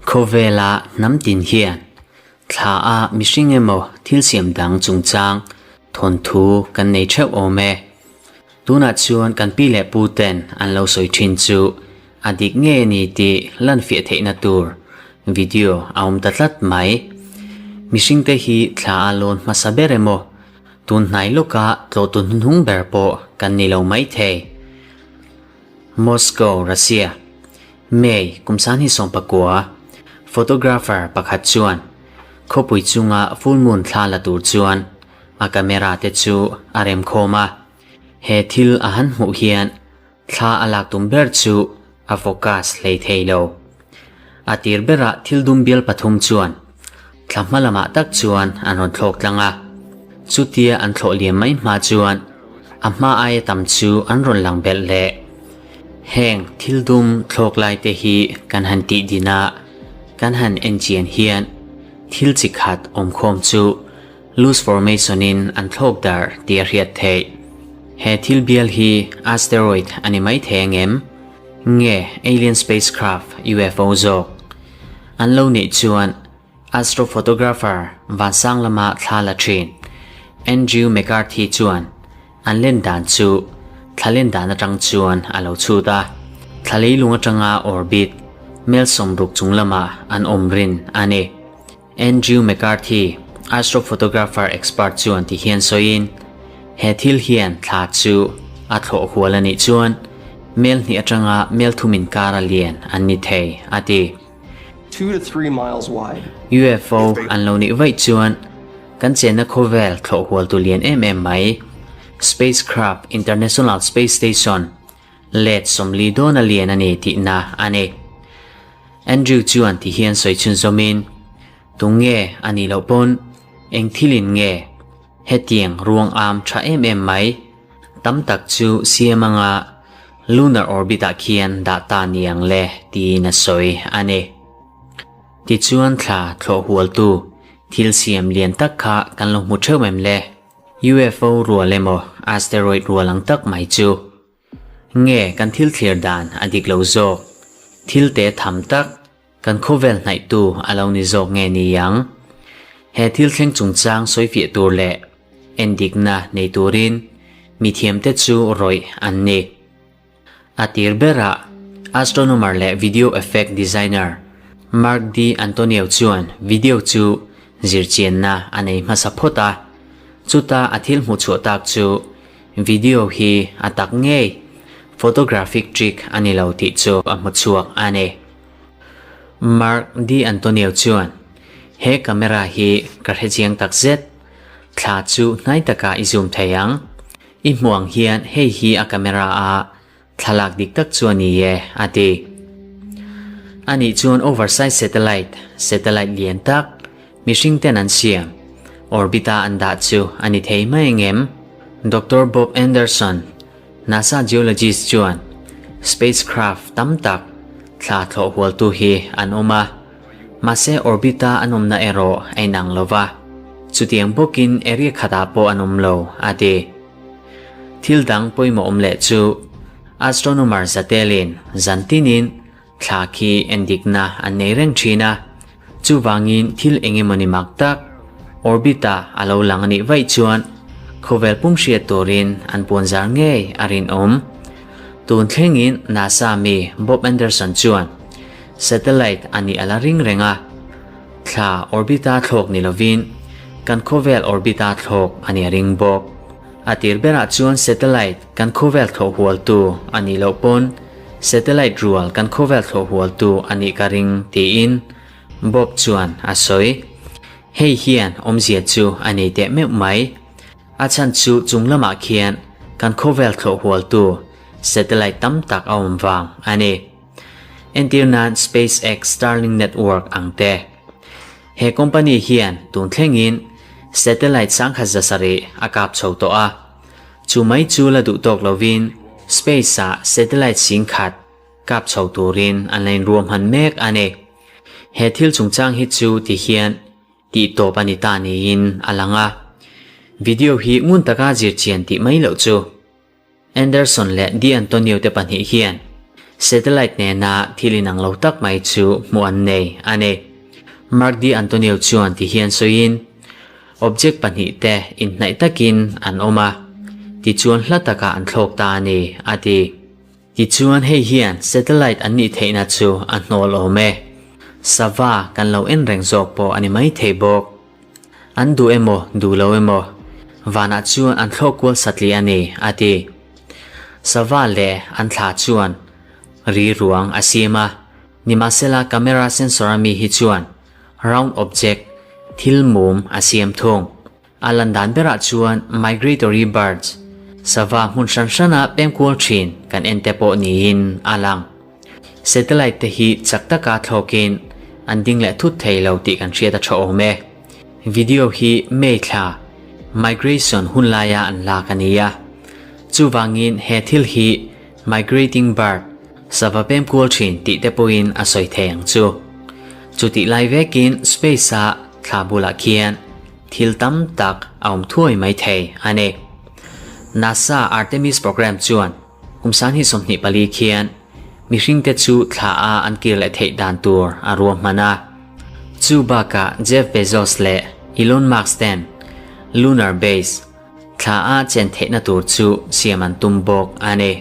Khawvela hnam tin hian thla a mihring emaw thil siam dang chungchang thawnthu kan nei theuh awm e. Tunah chuan kan pi leh pu ten an lo sawi thin chu a dik nge ni tih lan fiah theihna tur video a awm ta tlat mai. Mihring te hi thla a lawn hmasa ber emaw tun hnai lawka tlawhtu hnuhnung ber pawh kan ni lo maithei. Moscow, Russia, May kum sangni sawmpakua, photographer pakhat chuan khawpui chunga full moon thla la tur chuan a camera te chu a rem khawm a. He thil a han hmuh hian thla a lak tum ber chu a focus hlei thei lo. A tir berah thil dum bial pathum chuan thla hma lamah tak chuan an rawn thlawk tlang a. Chutia an thlawh liam mai hma chuan a hma aia tam chu an rawn lang belh leh. Heng thil dum thlawk lai te hi kan han tih din a, kan han en chian hian thil chi khat awmkhawm chu Loose formation in an thlawk darh tih a hriat theih. He thil bial hi asteroid a ni mai thei angem? Nge alien spacecraft, UFO, zawk? An lo nih chuan astrophotographer vansang lama thla la thin Andrew McCarthy chuan an len dan chu thla len dan atang chuan a lo chhut a, thla leilung atanga orbit mel 60 chung lamah an awm rin a ni. Andrew McCarthy, astrophotographer expert chuan ti hian sawiin, He thil hian thla chu a thlawh hual a nih chuan mel hnih atanga mel thum inkar a lian an ni thei, a ti. UFO an lo nih vaih chuan kan chenna khawvel thlawh hual tu lian em em mai, spacecraft International Space Station, let 40 dawn a lian a ni tihna a ni. Andrew chuan ti hian sawi chhunzawmin, Tunge a nih loh pawn eng thilin nge hetiang ruang am tha em em mai tam tak chu siam anga lunar orbit ah khian dah ta niang le tiin a sawi a ni. Tichuan thla thlawh hualtu thil siam lian tak kha kan lo hmu theuh em le? UFO rual emaw asteroid rual ang tak mai chu. Nge kan thil thlir dan a dik lo zawk? Thil te tham tak kan khawvel hnaihtu a lo ni zawk nge ni ang? He thil thleng chungchang sawifiah tur leh endikna nei turin mithiamte chu rawih an ni. A tir berah astronomer leh video effect designer Mark D. Antonio chuan video chu zirchianna a nei hmasa phawt a, chuta a thil hmuhchhuah tak chu Video hi a tak ngei, photographic trick a ni lo tih chu a hmu chhuak a ni. Mark Di Antonio chuan, He camera hi ka hre chiang tak zet. Thla chu hnai takah i zoom thei ang. I hmuh ang hian hei hi a camera a thlalak dik tak chu a ni e, a ti. Anih chuan oversize satellite, satellite lian tak, mihring ten an siam, orbit-a an dah chu a ni thei mai engem? Doctor Bob Anderson, NASA geologist chuan, Spacecraft tam tak thla thlawh hualtu hi an awm a, mahse orbit-a an awmna erawh a inang lo va, chutiang bawkin area khatah pawh an awm lo, a ti. Thil dang pawimawh awm leh chu astronomer zatelin zan tinin thla khi endikna an nei reng thin a, chuvangin thil eng emawni mak tak orbit-ah a lo lang a nih vaih chuan khawvel pum hriat turin an puanzar ngei a rinawm. Tun thlengin NASA mi Bob Anderson chuan satellite a nih a la ring reng a, thla orbit-a thlawk ni lovin kan khawvel orbit-a thlawk a nih a ring bawk. A tir berah chuan satellite kan khawvel thlawh hualtu a nih loh pawn satellite rual kan khawvel thlawh hualtu a nih ka ring tiin Bob chuan a sawi. Hei hian awmzia chu a nei teh meuh mai. A chhan chu chung lamah khian kan khawvel thlawh hualtu satellite tam tak a awm vang a ni. Entir nan SpaceX Starlink network ang te. He company hian tun thlengin satellite 1700 a kap chho tawh a, chu mai chu la duh tawk lovin space-ah satellite 10,000 kap chho turin an la inruahman mek a ni. He thil chungchang hi chu ti hian tih tawp a ni ta niin a lang a, video hi ngun taka zirchian tih mai loh chu. Anderson leh Di Antonio te pahnih hian. Satellite nena thil inang lo tak mai chu hmuh an nei a ni. Mark D'Antonio chuan ti hian sawiin, Object pahnihte inhnaih takin an awm a, tichuan hla takah an thlawk ta a ni, a ti. Tichuan hei hian satellite an nih theihna chu a hnawl awm e. Sava kan lo en reng zawk pawh a ni maithei bawk. An duh emaw duh lo emaw, vanah chuan an thlawk kual satli a ni, a ti. Sava leh an thla chuan ri ruang a siam a, nimahsela camera sensor a mi hi chuan round object, thil mum a siam thung. A lan dan berah chuan migratory birds, sava hmun hran hrana peng kual thin kan en te pawh niin a lang. Satellite te hi chak taka thlawkin an ding leh thut thei lo tih kan hriat a tha awm e. Video hi May thla, migration hun laia an lak a ni a. Chuvangin he thil hi migrating bird, sava pem kual thin tih te pawhin a sawi thei ang chu. Chutih lai vekin space-a thla bulah khian Thil tam tak a awm thuai mai thei a ni. NASA Artemis program chuan kum 2024 khian mihringte chu thla a an kir leh theih dan tur a ruahman a. Chu bakah Jeff Bezos leh Elon Musk ten Lunar Base, thla a chen theihna tur chu siam an tum bawk a ni.